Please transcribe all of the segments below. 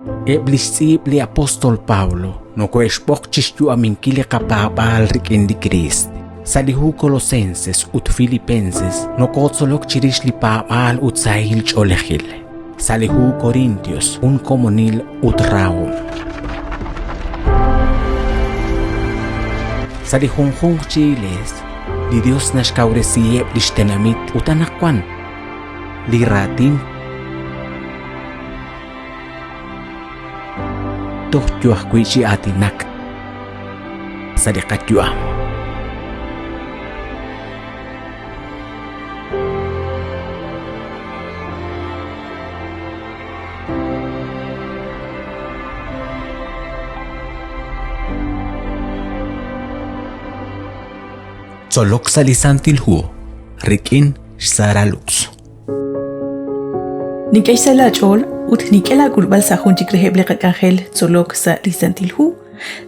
Eb' li xtz'iib' li apóstol Pablo nokohe'xb'oq chi xyu'aminkil li qapaab'aal rik'in li Kriist. Sa' li hu Colosenses ut Filipenses nokotzolok chirix li paab'aal ut sahil ch'oolejil. Sa' li hu Corintios jun komonil ut rahom. Sa' li junjunq chi iglees, li Dios naxkawresiheb' lix tenamit ut anaqwan li raatin toj yo ajwi' chi aatinak sa' li qayu'am. Tzolok sa' li Santil Hu rik'in xSara Lux. Nink'e xsahil aach'ool ut nink'e laak'ulb'al sa' jun chik reheb' li qak'anjel tzolok sa' li Santil Hu.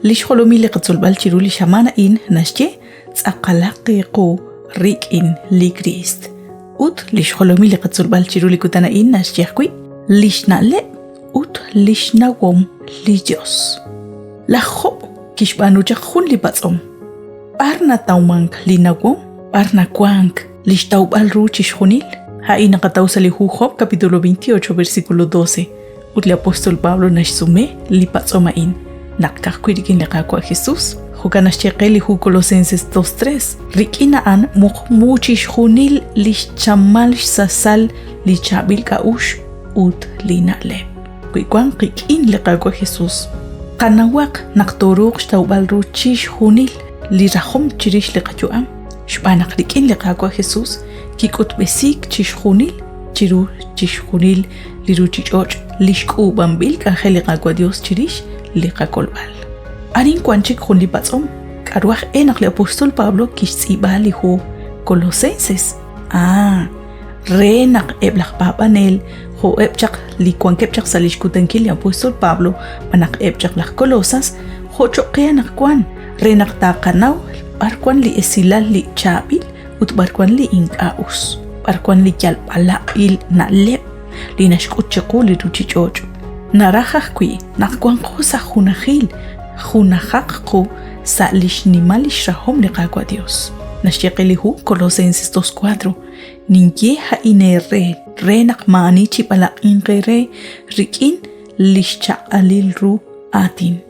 Li xjolomil li qatzolb'al chiru li xamaan a'in naxye tz'aqalaq qe qu rik'in li Kriist. Ut li xjolomil li qatzolb'al chiru li kutan a'in naxye ajwi' li xna'leb' ut li xnawom li Yos. Laj Job kixb'aanu chaq jun li patz'om. B'ar natawmank li nawom? B'ar nawank li xtawb'al ru chixjunil? A'in naqataw sa' li hu Job capítulo 28 versículo 12. Ut li apóstol Pablo naxsume li patz'om a'in naq ka'ajwi' rik'in li Qaawa' Jesús. Jo'kan naxye qe li hu Colosenses 2.3. Rik'in a'an muqmu chixjunil li xchamal xsasal li chaab'il k'a'uxl ut li na'leb'. Wi wank qik'in li Qaawa' Jesús, qanawaq naq tooruuq xtawb'al ru chixjunil li rajom chirix li qayu'am, xb'aan naq rik'in li Qaawa' Jesús kik'utb'esiik chixjunil chiru chixjunil li ruuchich'och' li xk'uub'anb'il k'anjel li Qaawa' Dios chirix li qakolb'al. Arin wank chik jun li patz'om, k'aru aj e naq li apóstol Pablo kixtz'iib'a li hu Colosenses? Ah, re naq eb' laj paab'anel jo'eb' chaq li wankeb' chaq sa' lix kutankil li apóstol Pablo malaj eb' chaq laj Colosas jo' choq' qe anaqwan re naq taqanaw b'ar wan li esilal li chaab'il ut b'ar wan li ink'a' us, b'ar wan li yal b'alaq'il na'leb' li naxk'ut chiqu li ruchich'och'. Naraj ajwi' naq wanqo sa' junajil, junajaq qu sa' li xnimal lix rahom li Qaawa' Dios. Naxye qe li hu Colosenses 2.4 Ninye a'in eere re naq maa'ani chib'alaq'inq eere rik'in li xchaq'alil ru aatin.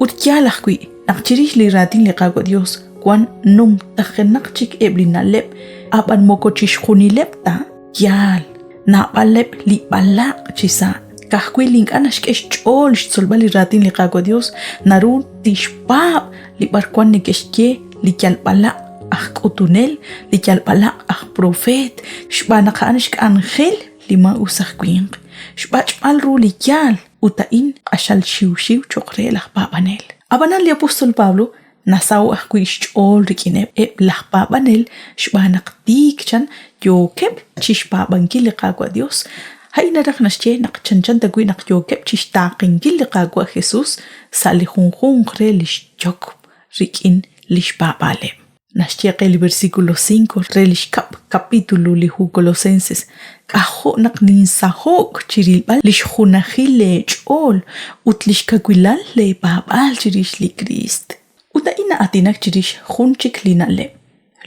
Ut yaal ajwi' naq chirix li raatin li Qaawa' Dios wan numtajenaq chik eb' li na'leb', ab'an moko chixjunileb' ta yaal. Naab'aleb' li b'alaq' chisa'. Ka'ajwi' li ink'a' naxk'e xch'ool xtzolb'al li raatin li Qaawa' Dios naru tixpaab' li b'arwan neke'xye li yal b'alaq' aj k'utunel, li yal b'alaq' aj profeet, xb'aan naq a'an xk'anjel li maa'us aj winq, xb'ach'b'al ru li yaal ut a'in q'axal xiwxiw cho'q re laj paab'anel. Ab'anan li apóstol Pablo nasaho'k ajwi' xch'ool rik'ineb' eb' laj paab'anel xb'aan naq tiik chan yookeb' chi xpaab'ankil li Qaawa' Yos, a'in naraj naxye naq chanchan tawi' naq yookeb' chi xtaaqenkil li Qaawa' Jesús sa' li junjunq re li xyokb' rik'in li xpaab'aaleb'. Naxye qe li versículo 5 re li xkab' capítulo li hu Colosenses, K'ajo' naq ninsaho'k chi rilb'al li xjunajil leech'ool ut li xkawilal leepaab'aal chirix li Kriist. Ut a'in na'aatinak chirix jun chik li na'leb',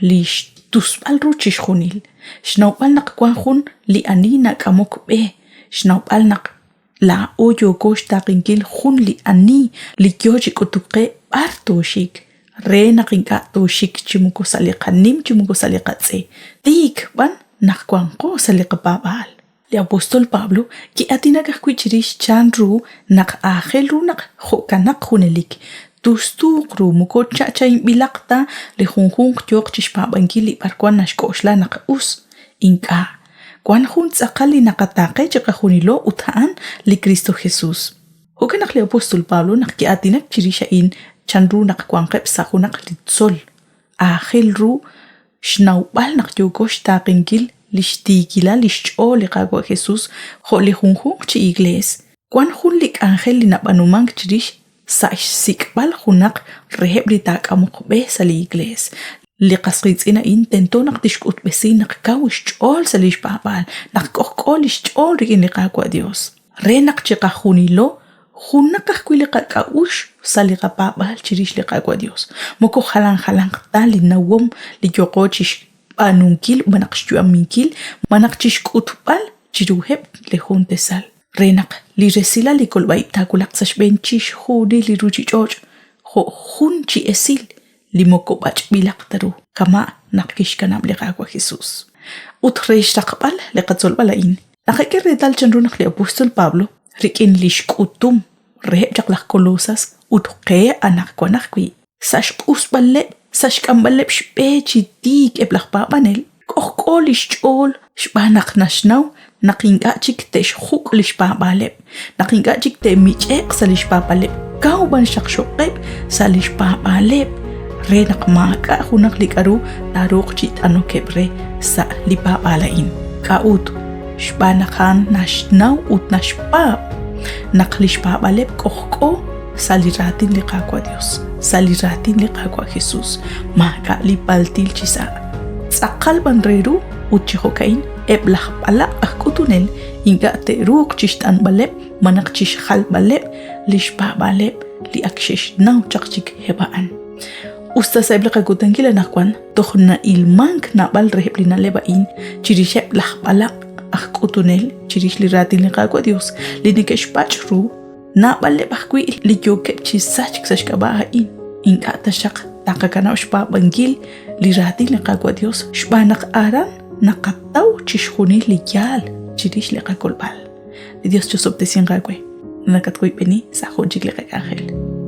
li xtusb'al ru chixjunil, xnawb'al naq wank jun li ani nak'amok b'e, xnawb'al naq Laa'o yooko xtaaqenkil jun li ani li yoo chi k'utuk qe b'ar tooxik, re naq ink'a' tooxik chi moko sa' li qanim chi moko sa' li qatz'e, tiik b'an naq wanqo sa' li qapaab'aal. Li apóstol Pablo ki'aatinak ajwi' chirix chan ru naq aajel ru naq jo'kanaq junelik, tustuuq ru, moko cha'cha'inb'ilaq ta li junjunq yooq chixpaab'ankil li b'arwan naxk'oxla naq us. Ink'a'. Wank jun tz'aqal li naqataaqe chiqajunilo ut a'an li Kristo Jesús. Jo'kan naq li apóstol Pablo naq ki'aatinak chirix a'in chanru naq wanqeb' sa' junaq li tzol, aajel ru xnawb'al naq yooko xtaaqenkil li xtiikilal li xch'ool li Qaawa' Jesús jo' li junjunq chi iglees, wank jun li k'anjel li nab'aanumank chirix sa' xsik'b'al junaq reheb' li taak'amoq b'e sa' li Iglees. Li qas qiitz'in a'in tento naq tixk'utb'esi naq kaw xch'ool sa' li xpaab'aal, naq k'ojk'o li xch'ool rik'in li Qaawa' Dios, re naq chiqajunilo Junaq ajwi' li qak'a'uxl sa' li qapaab'aal chirix li Qaawa' Dios. Moko jalan jalanq ta li nawom li yooqo chixb'aanunkil malaj xyu'aminkil malaj chixk'utb'al chiruheb' li jun tasal re naq li resilal li kolb'a-ib' taawulaq sa' xb'een chixjunil li ruchich'och' jo' jun chi esil li moko b'ach'b'ilaq ta ru, kama' naq kixkanab' li Qaawa' Jesus. Ut re xraqb'al li qatzolb'al a'in, naqak'e reetal chanru naq li apóstol Pablo, rik'in li xk'utum reheb' chaq laj Colosas ut qe anaqwan ajwi', sa' xq'usb'aleb' sa' xk'amb'aleb' xb'e chi tiik eb' laj paab'anel, k'ojk'o li xch'ool xb'aan naq naxnaw naq ink'a' chik te'xjuk' li xpaab'aaleb', naq ink'a' chik te'mich'e'q sa' li xpaab'aaleb', kaw b'an xaqxoqeb' sa' li xpaab'aaleb' re naq maak'a' junaq li k'aru taaruuq chi t'anokeb' re sa' li paab'aal a'in. K'a'ut? Xb'aan naq a'an naxnaw ut naxpaab' naq li xpaab'aaleb' k'ojk'o sa' li raatin li Qaawa' Dios, sa' li raatin li Qaawa' Jesus, maak'a' li paltil chi sa'. Tz'aqal b'an re ru ut chi jo'ka'in eb' laj b'alaq' aj k'utunel ink'a' te'ruuq chixt'anb'aleb' malaj chixjalb'aleb' lix paab'aaleb' li ak xe'xnaw chaq chik eb' a'an. Us ta sa'eb' li qakutankil anaqwan toj na'ilmank naab'al reheb' li na'leb' a'in chirixeb' laj b'alaq' aj k'utunel chirix li raatin li Qaawa' Dios li neke'xpach' ru Naab'aleb' ajwi' li yookeb' chi sachk sa' xk'ab'a' a'in. Ink'a' taxaq taqakanab' xpaab'ankil li raatin li Qaawa' Dios xb'aan naq aran naqataw chixjunil li yaal chirix li qakolb'al. Li Dios chosob'tesinq aawe. Nakatwoyb'eni sa' jun chik li qak'anjel.